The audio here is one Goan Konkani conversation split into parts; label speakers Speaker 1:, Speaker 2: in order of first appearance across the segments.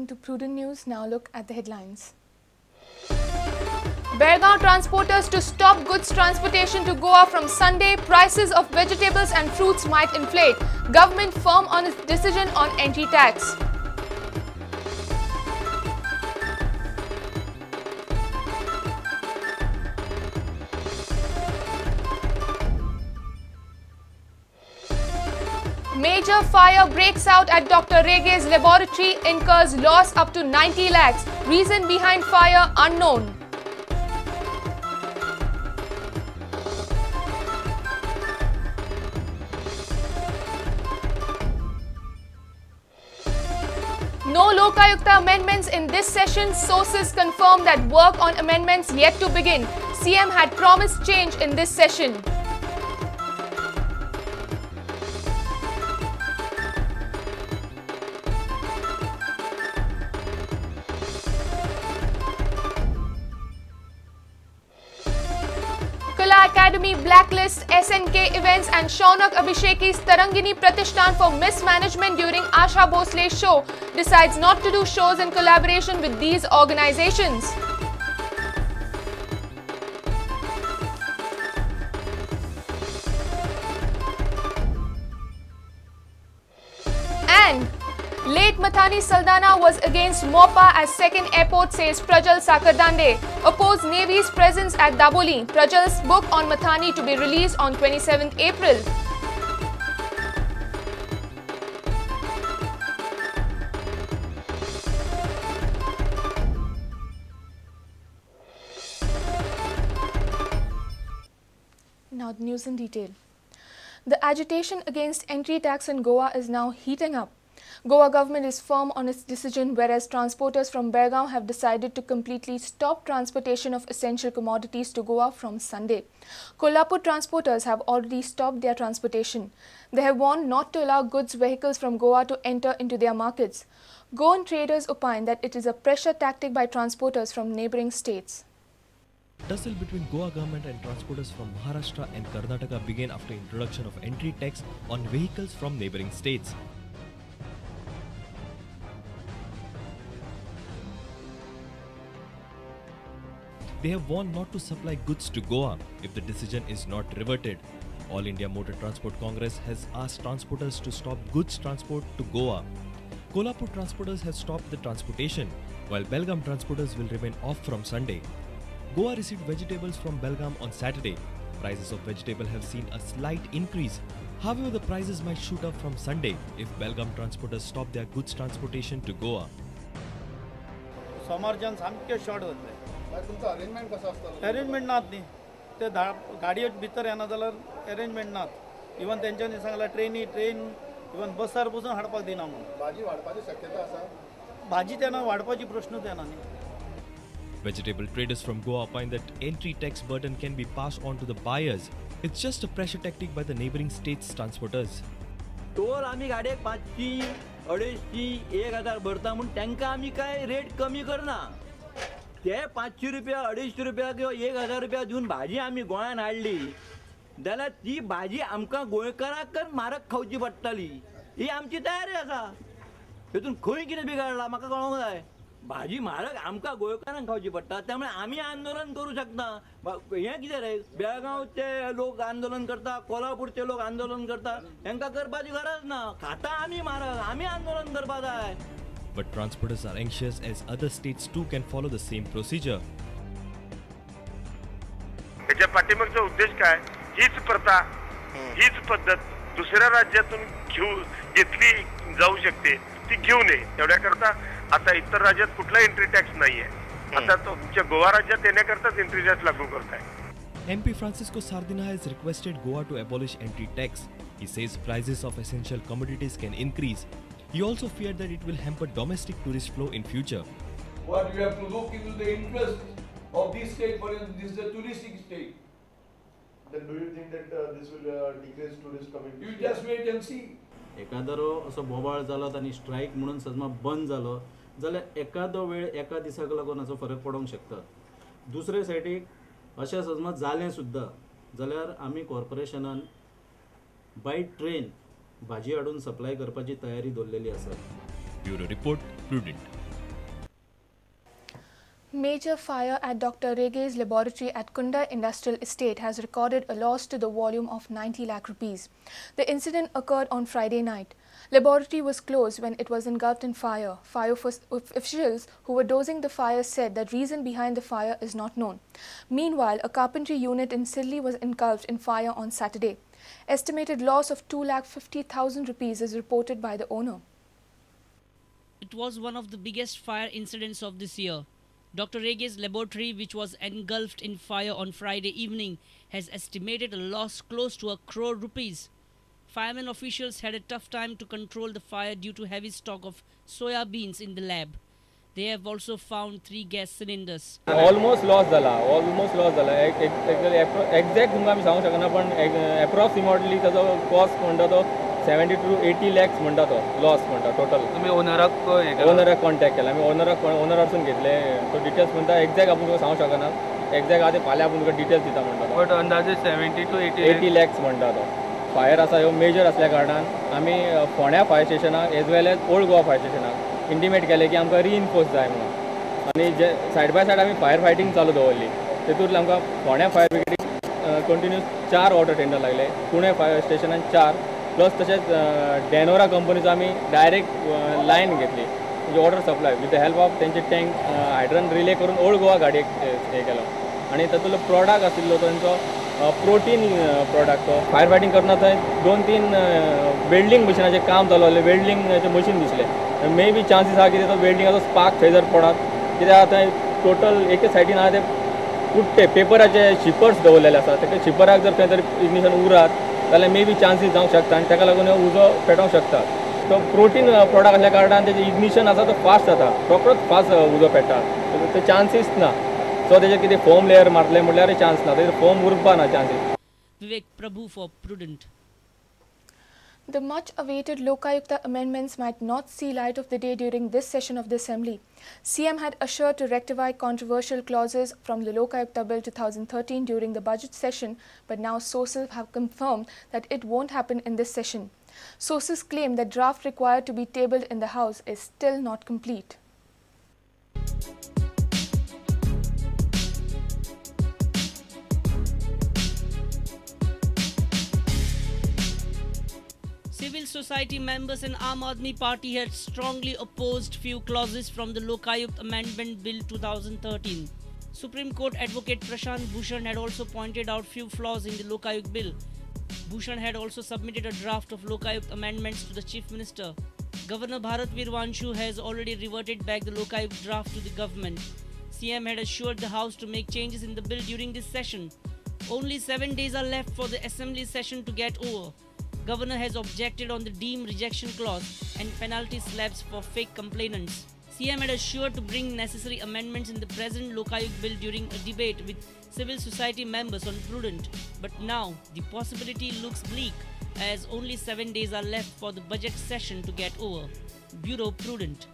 Speaker 1: Welcome to Prudent News. Now look at the headlines. Belgaum transporters to stop goods transportation to Goa from Sunday. Prices of vegetables and fruits might inflate. Government firm on its decision on entry tax. Major fire breaks out at Dr. Rege's laboratory, incurs loss up to 90 lakhs. Reason behind fire unknown. No Lokayukta amendments in this session. Sources confirm that work on amendments yet to begin. CM had promised change in this session. Kala Academy blacklist SNK events and Shaunak Abhisheki's Tarangini Pratishthan for mismanagement during Asha Bhosle show. Decides not to do shows in collaboration with these organizations. And late Mathani Saldanha was against Mopa as second airport, says Prajal Sakardande. Opposed Navy's presence at Dabolim. Prajal's book on Mathani to be released on 27th April. Now the news in detail. The agitation against entry tax in Goa is now heating up. Goa government is firm on its decision, whereas transporters from Belgaum have decided to completely stop transportation of essential commodities to Goa from Sunday. Kolhapur transporters have already stopped their transportation. They have warned not to allow goods vehicles from Goa to enter into their markets. Goan traders opine that it is a pressure tactic by transporters from neighbouring states.
Speaker 2: Tussle between Goa government and transporters from Maharashtra and Karnataka began after introduction of entry tax on vehicles from neighbouring states. They have warned not to supply goods to Goa if the decision is not reverted. All India Motor Transport Congress has asked transporters to stop goods transport to Goa. Kolhapur transporters have stopped the transportation, while Belgaum transporters will remain off from Sunday. Goa received vegetables from Belgaum on Saturday. Prices of vegetable have seen a slight increase. However, the prices might shoot up from Sunday if Belgaum transporters stop their goods transportation to Goa.
Speaker 3: सोमारच्यान सामकें शॉर्ट जातलें.
Speaker 4: तुमचो अरेंजमेंट कसो आसतलो?
Speaker 3: अरेंजमेंट नात न्ही, ते गाडये भितर येना जाल्यार अरेंजमेंट नात. इवन तेंच्यांनी सांगलां ट्रेन इवन बसार पसून हाडपाक दिना म्हणून.
Speaker 4: भाजी वाडपाची शक्यता आसा?
Speaker 3: भाजी तेन्ना वाडपाची प्रश्नूच येना न्ही.
Speaker 2: Vegetable traders from Goa opine that entry tax burden can be passed on to the buyers. It's just a pressure tactic by the neighboring states transporters.
Speaker 5: Toll आमी गाडयेक 500, 250, 1000 भरता म्हूण तांकां आमी काय रेट कमी करना. ते 500 रुपया, 250 रुपया किंवा 1000 रुपया दिवन भाजी आमी गोंयान हाडली जाल्यार ती भाजी आमकां गोंयकारांकच म्हारग खावची पडटली. ही आमची तयारी आसा. तितून खंय कितें बिगाडलां म्हाका कळोंक जाय. भाजी म्हारग आमकां गोंयकारांक खावची पडटा, त्यामुळे आमी आंदोलन करूं शकता. हें कितें रे, बेळगांवचे लोक आंदोलन करता, कोल्हापूरचे लोक आंदोलन करता, हेंकां करपाची गरज ना. खाता आमी म्हारग, आमी आंदोलन करपा जाय.
Speaker 2: But transporters are anxious as other states too can follow the same procedure.
Speaker 6: याच्या पाठीमागचा उद्देश काय? हीच प्रथा, हीच पद्धत दुसऱ्या राज्यातून घेतली जाऊ शकते, ती घेऊ नये एवढ्याकरता. आता इतर राज्यात कुठला एंट्री टॅक्स नाहीये, आता तुमच्या गोवा राज्यात येण्याकरताच एंट्री टॅक्स लागू करताय.
Speaker 2: MP Francisco Sardinha has requested Goa to abolish entry tax. He says prices of essential commodities can increase. He also feared that it will hamper domestic tourist flow in future.
Speaker 7: What you have to look into the interest of this state, for instance, this is a touristic state.
Speaker 4: Then do you think that this will decrease tourist coming?
Speaker 7: You just wait and see.
Speaker 3: एकादरो असो बोवाळ जालो आनी स्ट्रायक म्हणून सजमा बंद जालो जाल्यार एकादो वेळ एका दिसाक लागून असो फरक पडोंक शकता. दुसरे सायडीक अशें सजमा जालें सुद्दां जाल्यार आमी कॉर्पोरेशनान बाय ट्रेन भाजी हाडून सप्लाय करपाची तयारी दवरलेली आसा.
Speaker 2: Bureau report, Prudent.
Speaker 1: Major fire at Dr. Rege's laboratory at Kunda Industrial Estate has recorded a loss to the volume of 90 lakh rupees. The incident occurred on Friday night. Laboratory was closed when it was engulfed in fire. Fire officials who were dosing the fire said that reason behind the fire is not known. Meanwhile, a carpentry unit in Sidley was engulfed in fire on Saturday. Estimated loss of 2,50,000 rupees is reported by the owner.
Speaker 8: It was one of the biggest fire incidents of this year. Dr. Rege's laboratory, which was engulfed in fire on Friday evening, has estimated a loss close to 1 crore rupees. Firemen officials had a tough time to control the fire due to heavy stock of soya beans in the lab. They have also found 3 gas cylinders.
Speaker 9: Almost loss झाला, almost loss झाला. Exact तुमकां आमी सांगूंक शकना, पण approximately ताजो कॉस्ट म्हणटा तो 70 to 80 lakhs म्हणटा तो लॉस म्हणटा टोटल.
Speaker 10: तुमी ओनराक
Speaker 9: ओनराक कॉन्टॅक्ट केला आमी, ओनराक ओनरासून घेतले तो डिटेल्स म्हणटा. एक्झॅक्ट आपूण तुका सांगूंक शकना, एक्झॅक्ट आतां फाल्यां आपूण तुका डिटेल्स दिता म्हणटा.
Speaker 10: बट अंदाजे 70 to
Speaker 9: 80 lakhs म्हणटा तो. फायर आसा ह्यो मेजर असल्या कारणान आमी फोंड्या फायर स्टेशनाक as well as old Goa fire स्टेशनाक इंटिमेट केलें की आमकां रिइन्फोर्स जाय म्हणून. आनी जे सायड बाय सायड आमी फायर फायटींग चालू दवरली, तेतूंत आमकां फोंड्या फायर ब्रिगेडीक कंटिन्यूस 4 वॉटर टेंडर लागले, पुणे फायर स्टेशनान 4 प्लस तशेंच डेनोरा कंपनीचो आमी डायरेक्ट लायन घेतली, म्हणजे water supply with the help of तेंचे टँक हायड्रन रिले करून ओल्ड गोवा गाडयेक हें केलो. आनी तातूंतलो प्रोडक्ट आशिल्लो तांचो प्रोटीन प्रोडक्ट, तो फायर फायटींग करतना थंय 2-3 वेल्डींग मशिनाचें काम चालू आसलें, वेल्डींगाचें मशीन दिसलें. मे बी चान्सीस आहा की तो वेल्डिंगाचो स्पार्क थंय जर पडत, कित्याक थंय टोटल एके सायडीन आहा ते कुट्टे पेपराचे शिपर्स दवरलेले आसा, तेका शिपराक जर खंय तरी इग्निशन उरात जाल्यार मे बी चान्सीस जावंक शकता आनी ताका लागून उजो पेटोवंक शकता. तो प्रोटीन प्रोडक्ट आसल्या कारणान तेजें इग्निशन आसा तो फास्ट जाता, रोकडोच फास्ट उजो पेट्टा, ते चान्सीस ना. सो तेजेर कितें फोम लेयर मारतले म्हणल्यार चान्स ना, तेजेर फोम उरपा ना chances.
Speaker 8: Vivek Prabhu for Prudent.
Speaker 1: The much-awaited Lokayukta amendments might not see light of the day during this session of the Assembly. CM had assured to rectify controversial clauses from the Lokayukta Bill 2013 during the budget session, but now sources have confirmed that it won't happen in this session. Sources claim that draft required to be tabled in the House is still not complete.
Speaker 8: Civil society members and Aam Aadmi Party had strongly opposed few clauses from the Lokayukta Amendment Bill 2013. Supreme Court advocate Prashant Bhushan had also pointed out few flaws in the Lokayukta Bill. Bhushan had also submitted a draft of Lokayukta amendments to the Chief Minister. Governor Bharat Veer Vanshu has already reverted back the Lokayukta draft to the government. CM had assured the House to make changes in the bill during this session. Only 7 days are left for the assembly session to get over. Governor has objected on the deem rejection clause and penalty slabs for fake complainants. CM had assured to bring necessary amendments in the present Lokayukta bill during a debate with civil society members on Prudent. But now the possibility looks bleak as only 7 days are left for the budget session to get over. Bureau Prudent.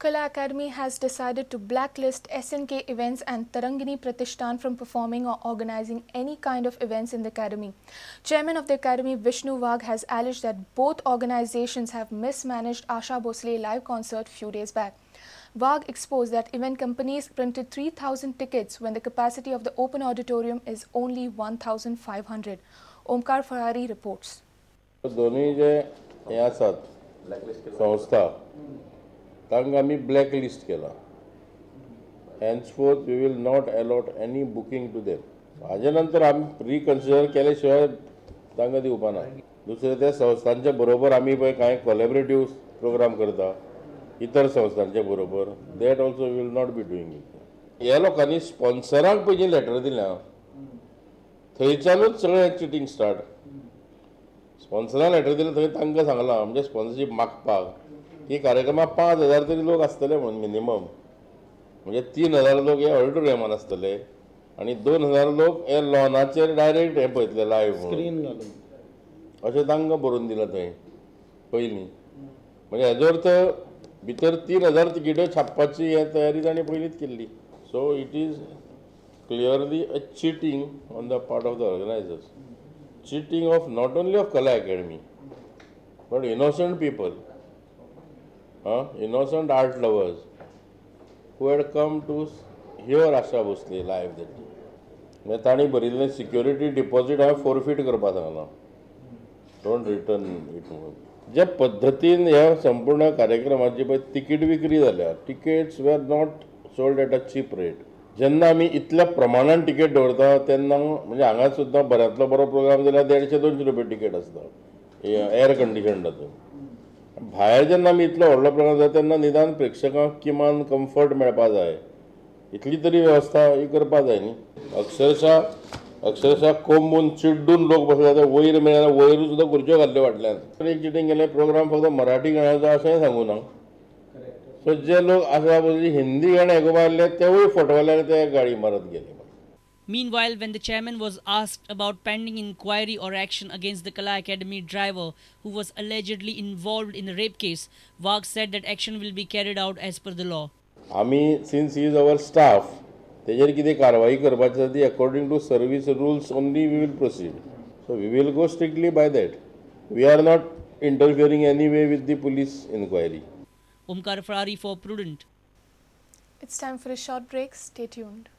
Speaker 1: Kala Academy has decided to blacklist SNK Events and Tarangini Pratishthan from performing or organizing any kind of events in the academy. Chairman of the academy Vishnu Wagh has alleged that both organizations have mismanaged Asha Bhosle live concert few days back. Wagh exposed that event companies printed 3,000 tickets when the capacity of the open auditorium is only 1,500. Omkar Ferrari reports.
Speaker 4: दोन्ही जे हे आसात संस्था तांकां आमी ब्लॅक लिस्ट केला. Henceforth we will not allot any booking to them. हाजे नंतर आमी रिकन्सिडर केले शिवाय तांकां दिवपा ना. दुसरे त्या संस्थांच्या बरोबर आमी पळय कांय कोलॅबरेटीव प्रोग्राम करता इतर संस्थांच्या बरोबर, that also will not be doing it. ह्या लोकांनी स्पॉन्सरांक पयलीं लेटर दिल्या, थंयच्यानूच सगळें चिटींग स्टार्ट. स्पॉन्सरांक लेटर दिलें थंय तांकां सांगलां म्हणजे स्पॉन्सरशीप मागपाक की कार्यक्रमाक 5,000 तरी लोक आसतले म्हणून मिनिमम, म्हणजे 3,000 लोक हे ऑडिटोरियमान आसतले आनी 2,000 लोक हे लॉनाचेर डायरेक्ट हे पळयतले लायव्ह स्क्रीन घालून, अशें तांकां बरोवन दिलां थंय पयलीं. म्हणजे हेजो अर्थ भितर 3,000 तिकेट्यो छापपाची हे तयारी तांणी पयलींच केल्ली. So it is clearly a cheating on the part of the organisers, cheating of not only of Kala Academy but innocent people, innocent art lovers. who had come to hear Asha Bhosle live that day. म्हणजे तांणी भरिल्लें सिक्युरिटी डिपॉझीट हांवें फोरफीट करपाक सांगलां, don't return it म्हणून. ज्या पद्दतीन ह्या संपूर्ण कार्यक्रमाची पळय तिकीट विक्री जाल्या, tickets were not sold at a cheap rate. जेन्ना आमी इतल्या प्रमाणान तिकेट दवरता तेन्ना म्हणजे हांगा सुद्दां बऱ्यांतलो बरो प्रोग्राम जाल्यार 150-200 रुपया तिकेट आसता एअर कंडिशन तातूंत. भायर जेन्ना आमी इतलो व्हडलो प्रोग्राम जाता तेन्ना निदान प्रेक्षकांक किमान कम्फर्ट मेळपा जाय, इतली तरी वेवस्था ही करपा जाय न्ही. अक्षरशः अक्षरशः कोंबून चिड्डून लोक बसले, ते वयर मेळना, वयरू सुद्दां खुर्च्यो घाल्ल्यो फाटल्यान. एक चिटींग गेलें प्रोग्राम फक्त मराठी गाण्याचो अशेंय सांगूं ना, सो जे लोक आशा भोसले हिंदी गाणें आयकुपा आयिल्ले तेवूय फोटवाले ते गाडी मारत गेले.
Speaker 8: Meanwhile, when the chairman was asked about pending inquiry or action against the Kala Academy driver who was allegedly involved in the rape case, Wagh said that action will be carried out as per the law.
Speaker 4: आमी since he is our staff, तेजेर कितें कारवाई करपाची आसा ती according to service rules only we will proceed. So we will go strictly by that. We are not interfering any way with the police inquiry.
Speaker 8: Omkar Ferrari for Prudent.
Speaker 1: It's time for a short break. Stay tuned.